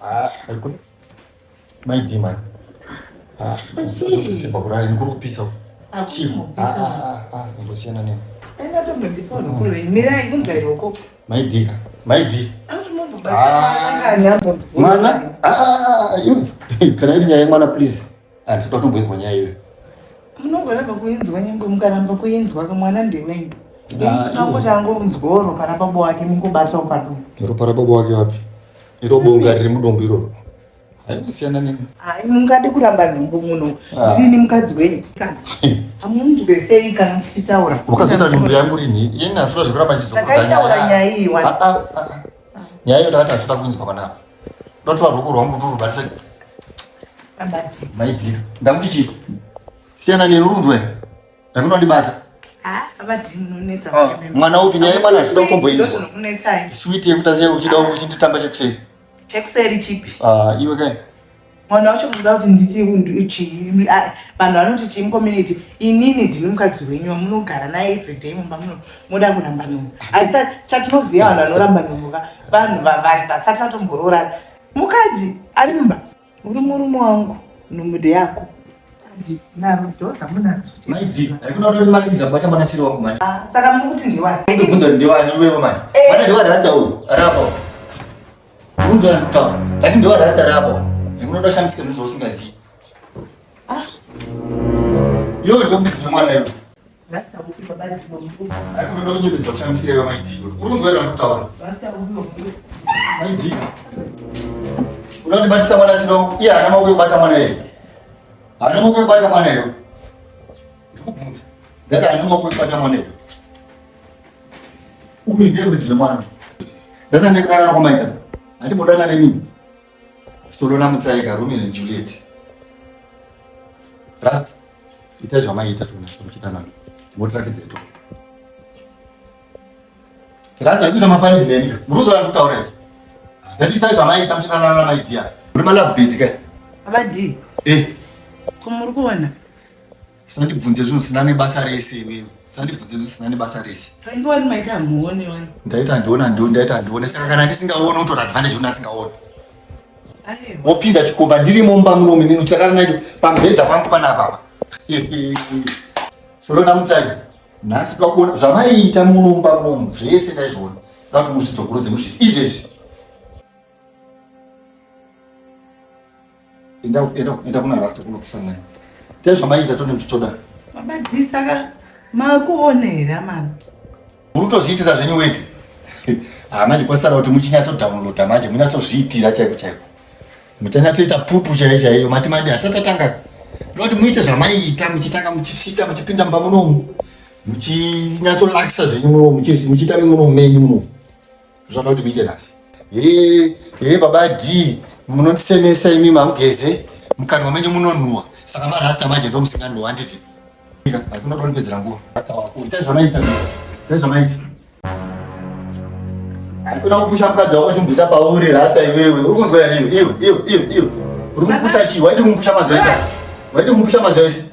Ah, haikuna. Mai D man. Ah, usazondistemba kurara ini kuri kupisa uku. Chii? Ah, ah, ah, ah, imbosiyana neni. Mai D ka. Mai D. Mwana? Ah, ah, ah, iwe. Kana iri nyaya yemwana please. Handisi kuda kutomboinzwa nyaya iyoyo. Munongoramba kuinzwa nyangwe mukaramba kuinzwa mwana ndewenyu. Angoti angonzwawo ropa rababa wake mungobatawo padumbu. Ropa rababa wake wapi? Iro bonga riri mudumbu iroro. Hainasiyana neni. Hai mungade kuramba nhumbu muno. Ah. Ndini mukadzi wenyu. Kana. Amunzwe sei kana tichitaura? Wakazoita nhumbu yangu rini? Ini nhasi zvekuramba ndichidzokorora. Ndakaitaura nyaya iyi wani. Ah, ah, ah. Nyaya iyo ndakati handisi kuda kuinzwa panapa. Ndotora ruoko rwangu ndorubatisa. Abati. Maidira. Ndamuti chii? Siyana neni urunzwe. Ndakuti wandibata. Ah, abati munonetsa. Ah, mwana upi nyaya yemwana handisi kuda kutomboinzwa. Ndozvinokunetsai. Sweet yekuti asiye uchida uchinditamba chekuseri. Chekuseri chipi? Ah, iwe kai. Mwana wacho munoda kuti nditi chii? Vanhu vanoti chii mucommunity? Inini ndini mukadzi wenyu wamunogara naye everyday mumba muno moda kuramba nhumbu. Asi chatinoziva vanhu vanoramba nhumbu ka vanhu vasati vatomboroorana. Mukadzi ari mumba uri murume wangu nhumbu ndeyako. Ah, saka muri kuti ndewani? Ndikubvunza kuti ndewani iwewe manje. Eh. Mwana ndewani rasta uyu rapa. Unzwa ndikutaura. Ndati ndewani rasta rapa. Ndinoda shamisika ndizvo usingazivi. Ah. Iwe ndokubvunza mwana iwe. Rasta upi baba Dzivo mbuzi. Haikunoda kunyepedza kushamisira iwe maidhiwe. Uri kunzwa here zvandikutaura? Rasta upi mbuzi. Maidhiwe. Unoda kundibatisa mwana asina iye haana maoko ekubata mwana here? Haana maoko ekubata mwana here? Ndikubvunza. Ndati haana maoko ekubata mwana here? Uyu ndiye muridzi wemwana. Ndati ndikudanana kwamaita. Handimbodanana nemimi. Solona Mutsaika, Romeo and Juliet. Rasta. Itai zvamaiita tona muchidanana. Timbotiratidze to. Rasta isu namafanidzi neni. Muri kuzoona kutaura here? Ndati itai zvamaiita muchidanana na my dear. Muri ma love birds kai. Abadi. Eh. Ko muri kuona? Usandibvunze zvinhu zvisina nebasa rese iwewe. Usandibvunze zvinhu zvisina nebasa rese. Painge wani maita hamuone wani. Ndaita handiona handioni ndaita handione saka kana ndisingaoni utora advantage una asingaoni. Wopinza chikomba ndirimo mumba muno inini ucharara nacho pamubhedha pangu panapa apa. Solona Mutsai, nhasi twakuona zvamaiita muno mumba munomu zvese ndaizviona. Ndoda kuti muzvidzokorodze muzviiti izvezvi. Enda enda enda kuna Rasta kunokisa mwana. Itai zvamaiita tone muchichoda. Baba D saka makuona here amana? Muri kutozviitira zvenyu weti. Ah manje kwasara kuti muchinyatsodownloada manje munyatsozviitira chaiko chaiko. Muchanyatsoita pupu chaiyo chaiyo mati madi asati atanga. Ndoda kuti muite zvamaiita muchitanga muchisvika muchipinda mumba munomu. Muchinyatsolakisa zvenyu munomu muchiita munomu menyu munomu. Zvanoda kuti muite nhasi. Hee hee baba D munondisemesa imi mamugeze mukanwa menyu munonhuwa saka marasta manje ndomusinganhuwa handiti? Hakuna kundipedzera nguva. Rasta wako itai zvamaita. Itai zvamaita. Haikona kupusha mukadzi wako uchimubvisa pauri rasta iwewe. Uri kunzwa here iwe? Iwe iwe iwe iwe. Uri kumupusha chii? Waidi kumupusha mazuva ese? Waidi kumupusha mazuva ese?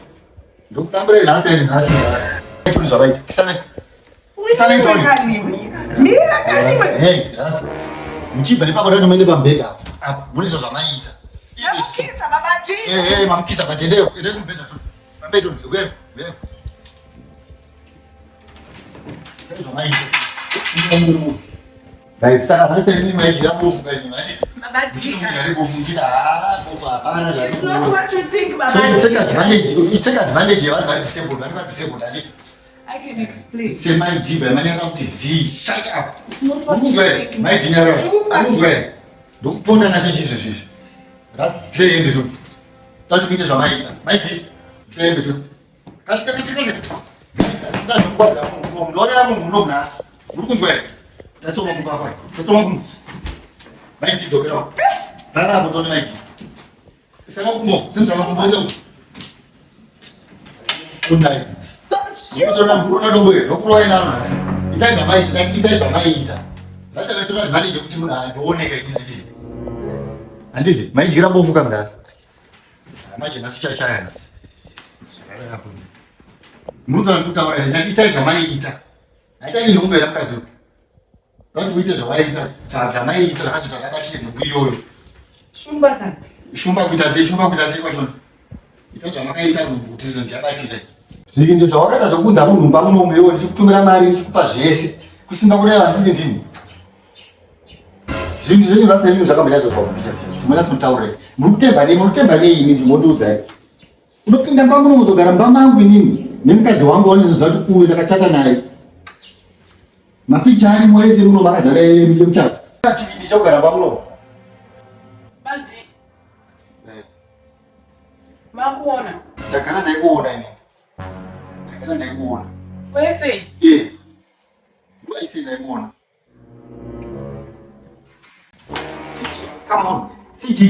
Ndokutambura rasta iri nhasi. Toni zvavaita. Kisana. Kisana toni. Mira kaniwe. Hey, rasta. Muchibva ipapo ndati muende pamubhedha apo. Apo mune zvamaiita. Mamukisa baba T. Eh eh mamukisa but endeyo ende kumubhedha toni. Pamubhedha toni. Wewe wewe. Right, saka zvese ini maizvira bofu ka ini handiti? Muchiri bofu muchiti haa bofu hapana It's not what you think, baba. So you take advantage, you take advantage yevanhu vari disabled, vanenge vari disabled handiti? I can explain. Semai dhibha yamanyara kuti zii, shut up. It's not what you Unzwe, think. mai dhinyara. Unzwe. Ndokuponda nacho chizvo zvizvi. Rasi hembe tu. Tacho kuite zvamaita. Mai dhi, hembe tu. Kasika kasika kasika. Sina zvokwadza munhu. Ndorera munhu muno nhasi. Muri kunzwa here? Tatsoma kumba kwai. Tatsoma kumba. Mai dhi dzokera. Rara apo tone mai dhi. Saka kumbo, simza makumbo ese. Kundai. Ndikutoona mukuru dombo iri, ndokurovai naro nhasi. Itai zvamaita, ndati itai zvamaita. Ndati advantage yekuti munhu andooneka ini handiti. Handiti, maidyira bofu kamudaro. Manje nhasi chachaya nhasi. Zvakareva apo. Muri kutoona ndikutaura here? Ndati itai zvamaiita. Haitai nhumbu here mukadzi uyu? Vati uite zvawaiita zvamaiita zvakazoita ndabatire nhumbu iyoyo. Shumba kana. Shumba kuita sei shumba kuita sei kwachona. Ita zvamakaita nhumbu kuti izonzi yabatira. Zvinhu zvawakaita zvokunza munhu mumba muno iwe ndichikutumira mari ndichikupa zvese. Kusimba kureva handiti ndini. Zvinhu zvenyu zvapenyu zvakambonyatsopa kupisa zvinhu. Timbonyatsotaure. Muri kutemba nei? Muri kutemba nei ini ndingondiudzai. Unopinda mba muno muzogara mba mangu inini nemukadzi wangu wanizoziva kuti uyu ndakachata naye. Mapicha arimo ese muno makazara emuchato. Chivindi chekugara mba muno. Badi. Eh. Makuona. Ndagara ndaikuona inini. Ndagara ndaikuona. Kwese? Eh. Nguva isi ndaikuona. CG, come on. CG.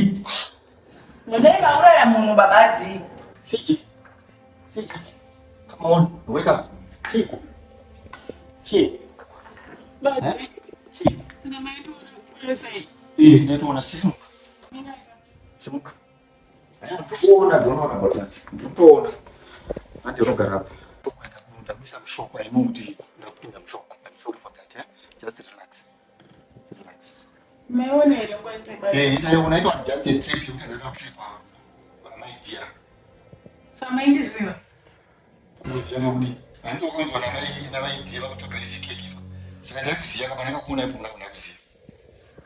Mune mauraya munhu baba D. CG. CG. Come on, wake up. Chiko. Chi. Baba. Eh? Chi. Sina maitoona kwese. Eh, ndaitoona sisimuka. Simuka. Ndikuona, don't worry about that. Ndikutoona. Handi unogara apa. Ndakuisa mushoko, I know kuti ndakupinza mushoko. I'm sorry for that, eh? Just relax. Just relax. Maiona here nguva yese baba? Eh, ndaiona it was just a trip yekuti ndaida kutrip on my dear. Samaindiziva. Kuziva kudi. Handiti wakanzwa namai namai dear vakutsvaga ese caregiver. Saka ndaikuziva kapa ndakakuona ipo ndakuziva.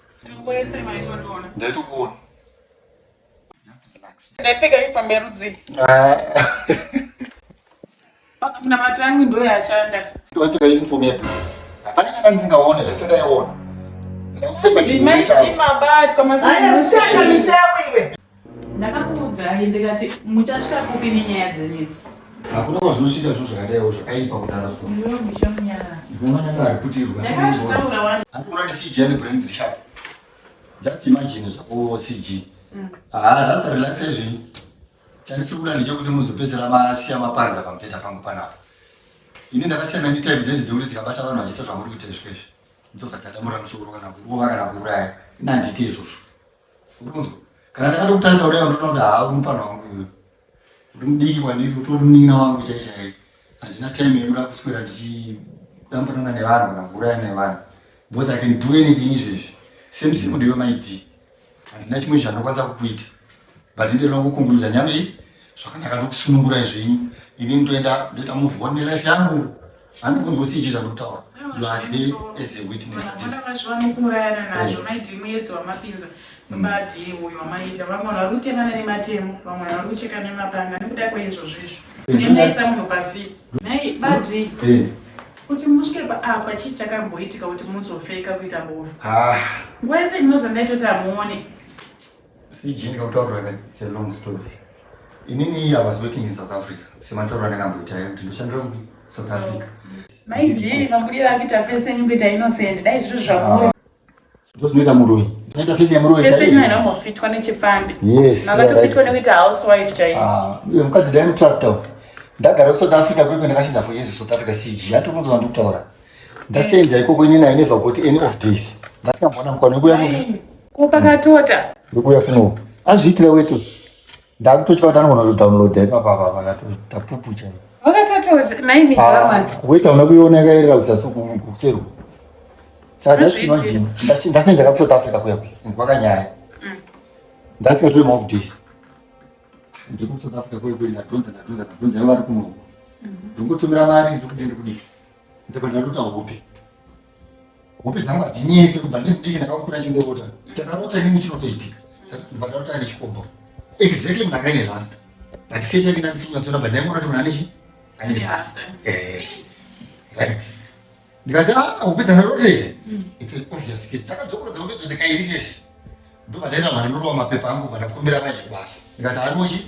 Saka nguva yese maitotoona. Ndaitokuona. Ndaipfeka uniform yerudzi. Ah. Minamato yangu ndo yashanda. Wapfeka uniform yeblue. Hapana changa ndisingaone zvese ndaiona. Mabatwa makusaka misha yako iwe. Ndakakuudzai ndikati muchasvika kupi nenyaya dzenyu idzi. Hakuna kwazvinosvika zvinhu zvakadaiwo zvakaipa kudaro so. Iwe misha munyara. Ndinoona ari kutirwa. Ndakazvitaura wani. Handikuona kuti CG ane brain dziri sharp. Just imagine zvako CG. Ah, that's relaxation. Chandisiri kuda ndechekuti muzopedzera masiya mapanza pamubhedha pangu panapa. Ini ndakasiyana netype dzedzi dzekuti dzikabata vanhu vachiita zvamuri kuita izvo izvi. Dzobva dzadamura musoro kana kurova kana kuuraya. Ini handiite izvozvo. Uri kunzwa? Kana ndakatokutarisa kudai unotoona kuti haa uri mupfana wangu iwe. Uri mudiki kwandiri utori munin'ina wangu chai chai. Handina time yekuda kuswera ndichidamburana nevanhu kana kuurayana nevanhu. Because I can do anything izvezvi. Same same ndiwe mai D. Handina chimwe chandokwanisa kukuita. But ndinoda kuconcluda nyambi zvakanaka ndokusunungurai zvenyu. Ini ndoenda ndoita move on nelife yangu. Handiri kunzwa sei chii zvandikutaura. You are there as a witness. Vamwe vazvanokuurayana nazvo mai D muedzo wamapinza. Baba D uyo wamaita vamwe vanhu vari kutemana nematemo vamwe vanhu vari kucheka nemapanga nekuda kweizvozvo izvo nemaisa munhu pasi nhai badi eh. kuti musvike apa chii chakamboitika kuti muzofeka kuita bofu ah. nguva yese ndinoza ndaitoti hamuone CG ndikakutaurira it's a long story inini i was working in south africa sematauriro andakamboita kuti ndoshandira kupi south africa mai d mabudiro akuita fese yenyu kuita innocent dai zviro zvamuri ah. Ndozvinoita muroyi. Ndinoita face yemuroyi chaiyo. Face yenyu haina kumbofitwa nechipfambi. Yes. Makatofitwa nekuita housewife chaiyo. Ah, uyo mukadzi ndai mutrust uyo. Ndagara ku South Africa kwekwe ndakasenza for years South Africa CG. Hatokunzwa ndikutaura. Ndasenza ikoko inini I never got any of this. Ndasingamboona mukana wekuya kuno. Ko pakatota. Wekuya kuno. Azviitira wetu. Ndakutotya kuti anogona kudownloada ipapa apa akatotapupu chaiyo. Vakatototi naimi ah, wait hauna kuiona yakaerera kuzasi kucherwa. Saka just imagine ndasenza ka South Africa kuya kuya inzwa kanyaya. Mm. Ndasika tiri off days. Ndiri ku South Africa kuya kuya ndadhonza ndadhonza ndadhonza ivo vari kuno. Mm-hmm. Ndingotumira mari ndiri kudii ndiri kudii. Ndabva ndarota hope. Hope dzangu hadzinyepe kubva ndiri mudiki ndakakura ndichingorota. Chandarota inini chinotoitika. Ndabva ndarota nechikomba. Exactly munhu anga aine rasta. But face yake ndandisikunyatsona but ndaingoona kuti munhu ane chi? Ane rasta. Eh. Right. Ndikati ah hope dzandarota idzi. Mm. It's an obvious case. Dzakadzokorodza hope dzose kairi kese. Ndobva ndaenda vanondorova mapepa angu bva ndakumbira manje kubasa. Ndikati anochi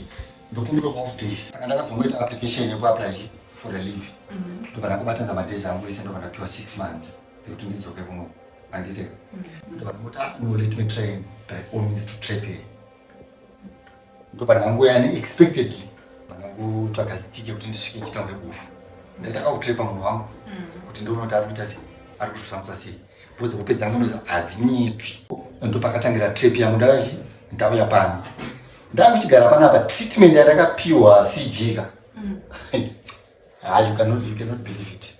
ndokumbira off days. Saka ndakazongoita application yekuapply for a leave. Mm. Ndobva ndakubatanidza madays angu ese ndobva ndapiwa 6 months dzekuti ndidzoke kuno. Handite. Mm. Ndobva ndangoti ah no let me try by all means to trap here. Ndobva ndanguya unexpectedly ndangotsvaga zitike kuti ndisvike ndichiita kunge bofu. Ndaita kakutrepa munhu wangu mm. kuti ndione kuti ari kuita sei ari kuzvifambisa sei. Because hope dzangu ndozi hadzinyepi. Ndopakatangira trip yangu ndauya ndauya pano. Ndakuchigara panapa treatment yandakapiwa CG ka. Mm. Ah, you cannot, you cannot believe it.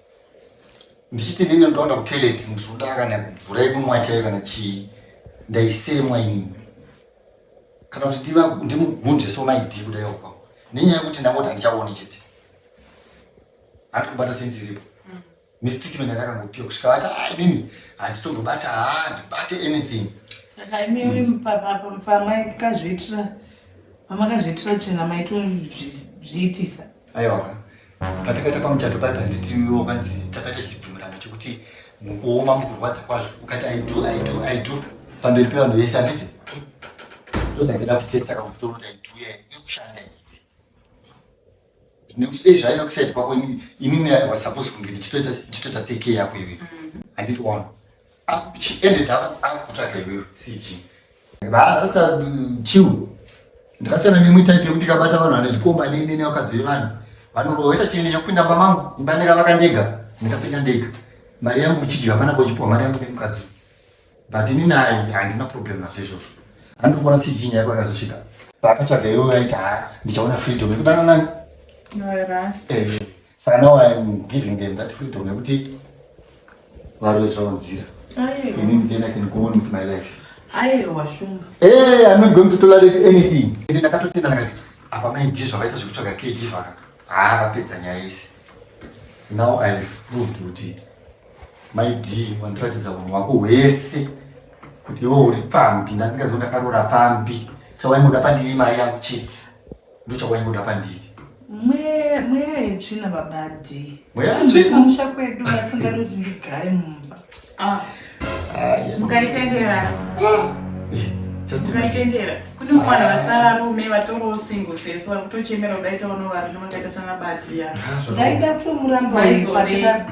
Ndichiti inini ndoenda kutoilet ndinoda kana mvura yekunwa chaiyo kana chii ndaisemwa inini. Kana kuti ndimugunje so maidii kudai kwa. Nenyaya yekuti ndangoti handichaoni chete. Handiri kubata sense iripo. Mistreatment yandakangopiwa kusvika vati ah inini handitombobata handibate anything. Saka imimi pamakazviitira pamakazviitira tsvina maitozviitisa. Aiwa patakaita pamuchato pai panditi wakanzi takaita chibvumirano chekuti mukuoma mukurwadza kwazvo ukati I do I do I do pamberi pevanhu vese handiti ndozandida kutesta kakuti toona kuti I do ya iri kushanda iyi nekuti dei zvaiva kusaidi kwako inini I was supposed kunge ndichitoita take care yako iwewe handiti waona she ended up akutsvaga iwewe cg varasta chill ndakasiyana neimwe type yekuti ikabata vanhu vane zvikomba nene nevakadzi vevanhu vanorowa waita chiende chekupinda mba mangu imba ndakavaka ndega ndakatenga ndega mari yangu uchidya panapa uchipiwa mari yangu nemukadzi but inini hai handina problem nazvo izvozvo handiri kuona cg nyaya yako yakazosvika paakatsvaga iwewe aiti ha ndichaona freedom yekudana nani eh, saka now iam giving them that freedom yekuti varove zvavo nzira inini then i can go on with my life aiwa shumba hey, eh, i'm not going to tolerate anything ndakatotenda ndakati apa maidii zvavaita zvekutsvaga caregiver ka haa vapedza nyaya yese now ihave proved kuti Mai D wandiratidza unhu hwako hwese kuti iwe uri pfambi ndandingazivi ndakaroora pfambi chawaingoda pandiri mari yangu chete ndochawaingoda pandiri mweya yetsvina baba D mweya yetsvina musha kwedu vasingadi kuti ndigare mumba ah. ah, mukaitendera ah. Tikaitendera kune mwana vasina varume vatoriwo single sesu vari kutochemera kudai taona varume vakaita sana batiya ndaida kutomuramba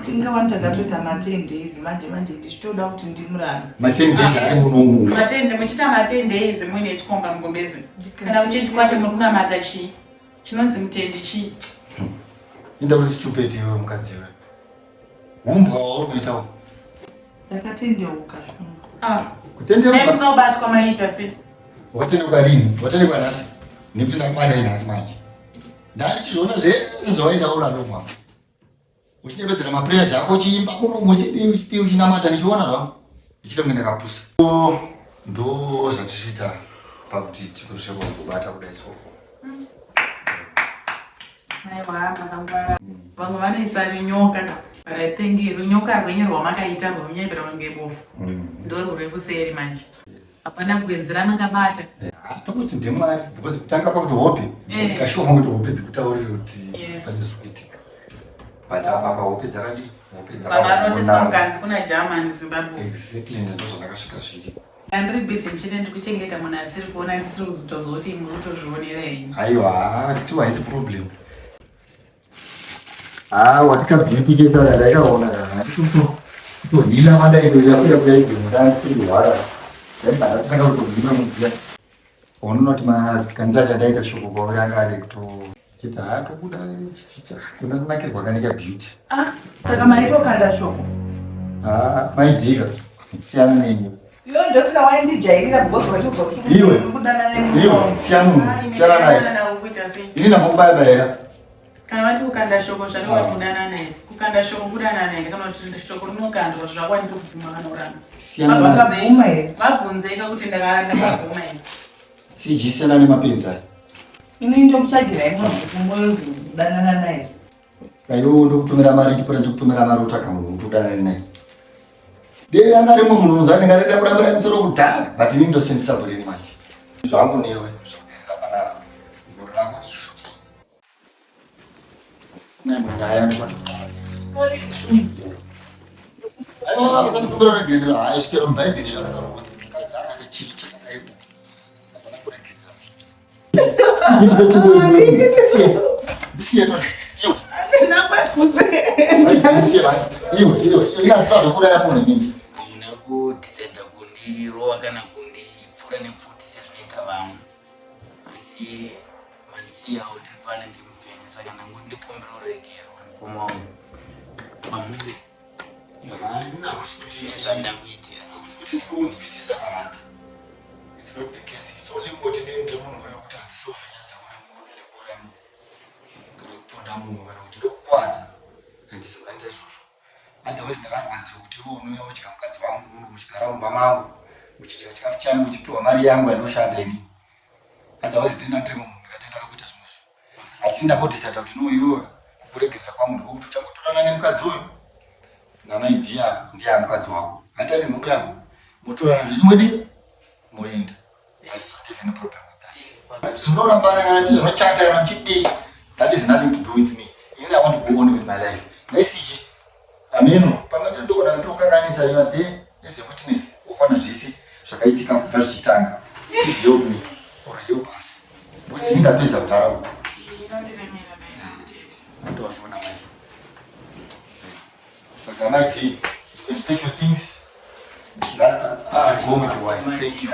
inga wani takatoita ma10 days manje manje ndichitoda kuti ndimurambe ma10 days ari munomu matende muchiita ma10 days muine chikomba mugombezi kana kuchechi kwacho muri kunamata chii chinonzi mutendi chii inda kuti stupid iwe mukadzi iwe Humbwa wauri kuita uku. Ndakatendeuka shungu. Ah. Kutendeuka. Ndisina kubatwa maita sei? Wakatendeuka rini? Watendeuka nhasi? Nekuti ndakubata nhasi manje. Ndandichizviona zvese zvawaita all along wangu. Uchinyepedzera maprayers ako uchiimba kuno uchidii uchidii uchinamata ndichiona zvangu. Ndichiita kunge ndakapusa. Ndo zvatisvitsa pakuti tikosvika kuzobata kudai so. Aiwa makangwara. Vamwe vanoisa runyoka but I think runyoka rwenyu rwamakaita rwemunyepera kunge bofu ndorwuri kuseri manje. Hapana kuenzera makabata. Tokuti ndimwari because kutanga pakuti hope dzikashuwa kuti hope dzikutaurire kuti pane zviri kuitika. But apa pa hope dzakadii? Hope dzakadii? Mukanzi kuna German Zimbabwe. Exactly ndozvandakasvika zviri. Ndiri busy ndichiti ndiri kuchengeta munhu asiri kuona ndisiri kuzotozwa kuti muri kutozvionera henyu. Aiwa, still haisi problem. Ah, watika beauty case aya ndakaona kana kutohila mandaitoita kuya kuya ibve ndandisiri kurwara. Ndaibva ndatanga kutohila mudziya. Unoona kuti makandira chandaita shoko kwauri anga ari kuto chiti haa tobuda chichicha kunakirwa kanika beauty. Ah, saka maitokanda shoko. Ah, maidhika. Siyana neni. Iwe ndosaka waindijairira because waitobva Iwe. kudanana nemunhu. Iwe, siyana munhu, siyana naye. Ini ndambokubayabaya here? Kana vati kukanda shoko zvareva ah. kudanana here? Kukanda shoko kudanana here? Kana kuti shoko rinokandwa zvakwani ndokubvuma kana kuramba. Siyana naye. Vakabvuma here? Vabvunzeka kuti ndakabvuma here? CG siyana nemapenzi aya. Ini ndokutsvagirai munhu kuti mbodanana naye. Saka iwewe ndokutumira mari ndipota ndikutumira mari utsvaga munhu kuti udanane naye. Dei anga rimwe munhu unozati ndingarida kurambira musoro kudhara but ini ndosenzesa brain manje. Zvangu newe zvoperera panapa. Gore rako izvo. Sina imwe nyaya ndikwanisa kutaura. Aiwa usandikumbira ruregerero hayi chero mubhaibheri zvakataurwa kunzi mukadzi akati chivi chakadai hapana kuregerera. Hamuna kudhisaidha kundirova kana kundipfura nepfuti sezvinoita vamwe asi mandisiyawo ndiri pano ndiri mupenyu saka ndangoti ndikumbire ruregerero mukoma wangu kwamuri nezvandakuitira. It's not the case. It's only kuti ndini ndiri munhu wekuti handisovhenyadza kuda kuuraya munhu kana kuponda munhu kana kuti ndokukwadza. Handisi kuda kuita izvozvo. Otherwise ndakarwadziwa kuti iwe unouya udya mukadzi wangu uchigara mumba mangu uchidya chikafu changu uchipiwa mari yangu yandinoshanda ini. Otherwise ndina ndiri munhu ndikadai ndakakuita zvimwe zvinhu. Asi ndakudecide kuti no iwewe kukuregerera kwangu ndikokuti uchangotorana nemukadzi uyu namai dia ndiye mukadzi wako. Hata nemhumbu yangu motorana zvenyu modii moenda. I don't have any problem with that. Zvinorambana kana ndizvinochata kana muchidii that is nothing to do with me. Inini I want to go on with my life. Naisichi ameno pamwe ndokona nditokanganisa you are there as a witness wakaona zvese zvakaitika kubva zvichitanga. Please help me or help us. Because ini ndapedza kudhara uku. Inondiremera ndaita Ndozviona mai. Saka mai T, you can take your things. Rasta, you can go with your wife. Thank you.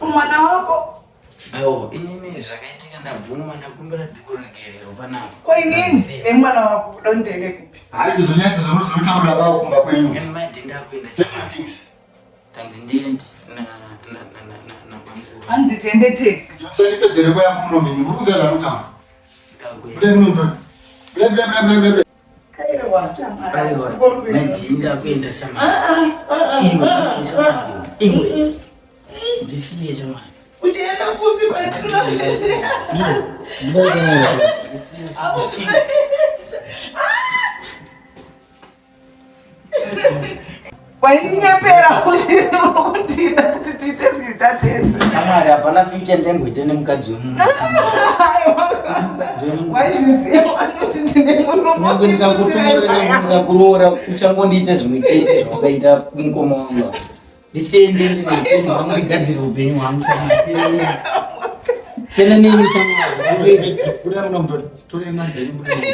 Mwana wako Aiwa, inini zvakaitika ndabvuma ndakumbira ndikuregerero panapa. Ko inini nemwana wako dondele kupi? Hayi idzodzo nyaya idzodzo munozotaurira baba kumba kwenyu. Ini mai ndindakuenda. Take your things. Tanzi ndiende nabamukuru. Hanzi tiende tese. Musandipedzere nguva yangu muno mimi. Muri kunzwa zvandikutaura? Budai muno mutoni. Budai budai budai budai budai. Aiwa, mai ndakuenda shamwari. Iwe, shamwari. Iwe. Ndisiye shamwari. Uchienda kupi kwatinosheshe? Wainyepera kundida kuti tiite future tese. Shamwari, hapana future ndemboita nemukadzi wemunhu. Waizviziva kuti ndine murume. Nyangwe ndikakutumira ndikakuroora uchangondiita zvimwe chete zvawakaita mukoma wangu. Ndisiye ndiende neupenyu hwangu ndigadzire upenyu hwangu shamwari. Siyana neni shamwari. Budai muno mutoni. Torai manzi enyu budai muno.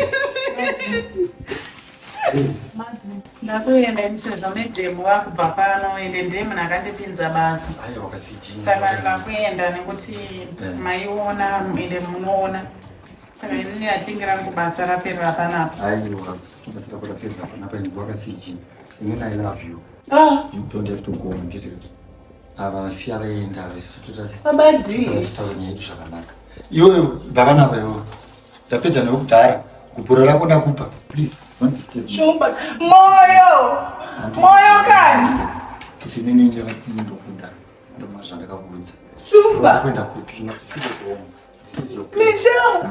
Ndakuenda ini sezvo madam vakubva pano ende ndiye munhu akandipinza basa. Saka ndakuenda nekuti eh. maiona ende munoona. Saka inini I think rangu basa raperera panapa. Aiwa, basa rako raperera panapa inzwa kasiji. Inini I love you. Ah. You don't have to go nditi. Ava vasiya vaenda isu totaura Baba D. Totaura nyaya yedu zvakanaka. Iwe bva panapa iwe. Ndapedza newe kudhara. Gupuro rako ndakupa. Please don't disturb me. Shumba. Moyo. Moyo kani. Kuti inini ndakati ndokuda. Ndoma zvandakakuudza. Shumba. Kuenda kupi? You must feel at home. This is your place. Michelle.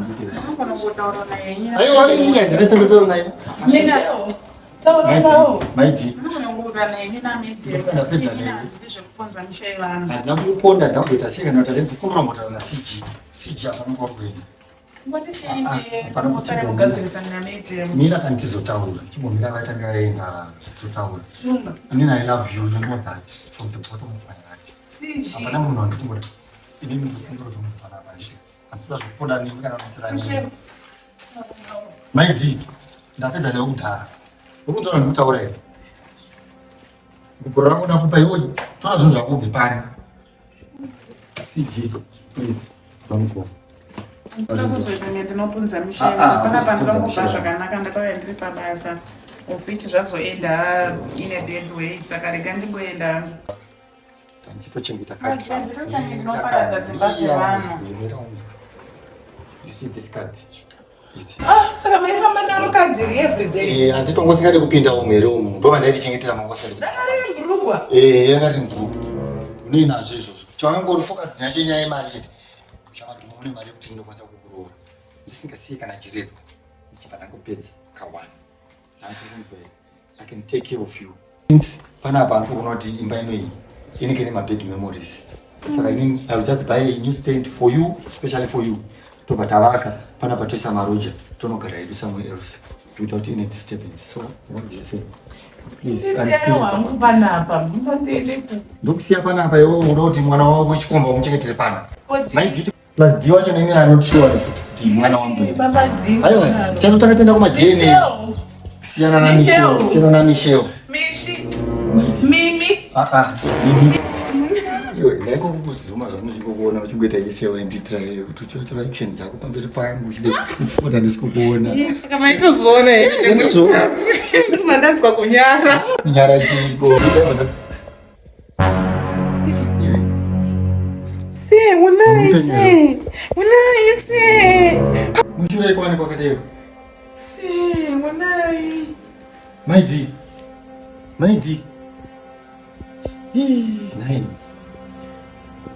Unogona kutaura naye nyaya. Aiwa, iya ndinatanga naye. Michelle. Taura nawo. Maiti. Unogona kutaura naye nyaya namedem. Ndapedza newe. Handidi zvekuponza misha yevanhu. Handina kukuponda, handina kuita sei kana kuti ndikumbira mbotaura na CG. CG hapana kwakuenda. Mira kana tizotaura chimbomira vatanga vaenda totaura. Inini I love you, you know that from the bottom of my heart. Hapana munhu wandikumbura. Inini ndikumbura kuti mubvana manje. Handisida zvekuponda nemi kana kubatsira nemi. Mai D, ndapedza newe kudhara. Uri kunzwa zvandikutaura here? Gupuro rangu ndakupa iwe tora zvinhu zvako ubve pano. CG, please, don't go. Ndinoda kuzoita kunge ndinopunza misha Ah, ah, panapa hakusi ndinoda kupunza kubva misha. zvakanaka ndakauya ndiri pabasa of which zvazoenda in a bad way saka rega ndingoenda Ndichitochengeta Manje, ndinoita kunge ndinoparadza dzimba dzevanhu. You see this card? Ichi. Ah, saka maifamba naro kadhiri everyday. Eh, handiti usingade kupinda umu here umu. Ndova ndairichengetera mangu usingade. Ranga riri bhurugwa. Eh, yanga riri bhurugwa. Unei nazvo izvozvo. Chawangori focus nacho inyaya yemari chete. Shamwari une mari yekuti ndinokwanisa kukuroora. Ndisingasiye kana chiredzwa. Ndichibva ndangopedza kawani. Handikunzwa here? I can take care of you. Since panapa ndikuona kuti imba ino iyi inenge ine mabad memories. Saka inini I will just buy a new stand for you, especially for you. Tobva tavaka panapa toisa maroja tonogara hedu somewhere else without any disturbance. So what do you say? Please, I'm Ndisiya serious wangu about this. panapa. Munondiende kupi? Ndokusiya panapa iwe unoda kuti mwana wako wechikomba umuchengetere pana. Kodi. Mai Diti plus D wacho neni I'm not sure futi kuti mwana wangu here. Baba D. Aiwa, tichatotanga tenda kuma DNA. Michelle. Siyana na Michelle, Michelle. siyana na Michelle. Mishi. Maiti. Mimi. Ah ah. Mimi. Iwe ndaingokuzuma zvangu ndichingokuona uchingoita yese waindiitira iwe kuti uchitora action dzako pamberi pangu uchida ndisi kukuona. Saka maitozviona here? Ndatozoona. Mandanzwa kunyara. Kunyara chiko. Iwe. Se, unai se. Unai se. Mushure kwani kwakadero. Se, unai. Mai D. Mai D. Nai.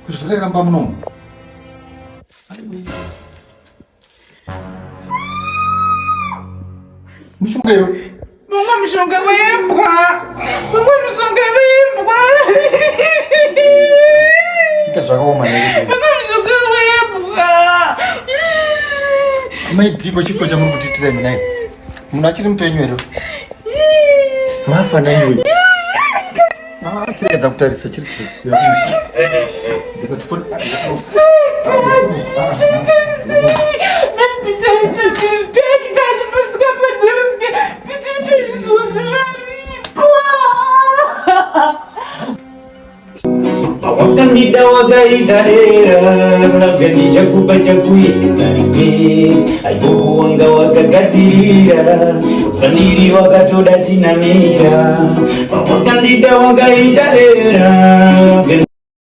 Kuzvorera mba munomu. Mushonga iwe. Mumwe mushonga wembwa. Mumwe mushonga wembwa. Inga zvakaoma nai. Mumwe mushonga wembwa. Mai Diko chiko chamuri kutiitira imi nai. Munhu achiri mupenyu here? Mafa naiwe. Ah, chiregedza kutarisa chiri. Wakandida wakaita dera Love ndichakupa chakuedza request Aiwo wanga wakagadzirira Pandiri wakatoda chinamira Wakandida wakaita dera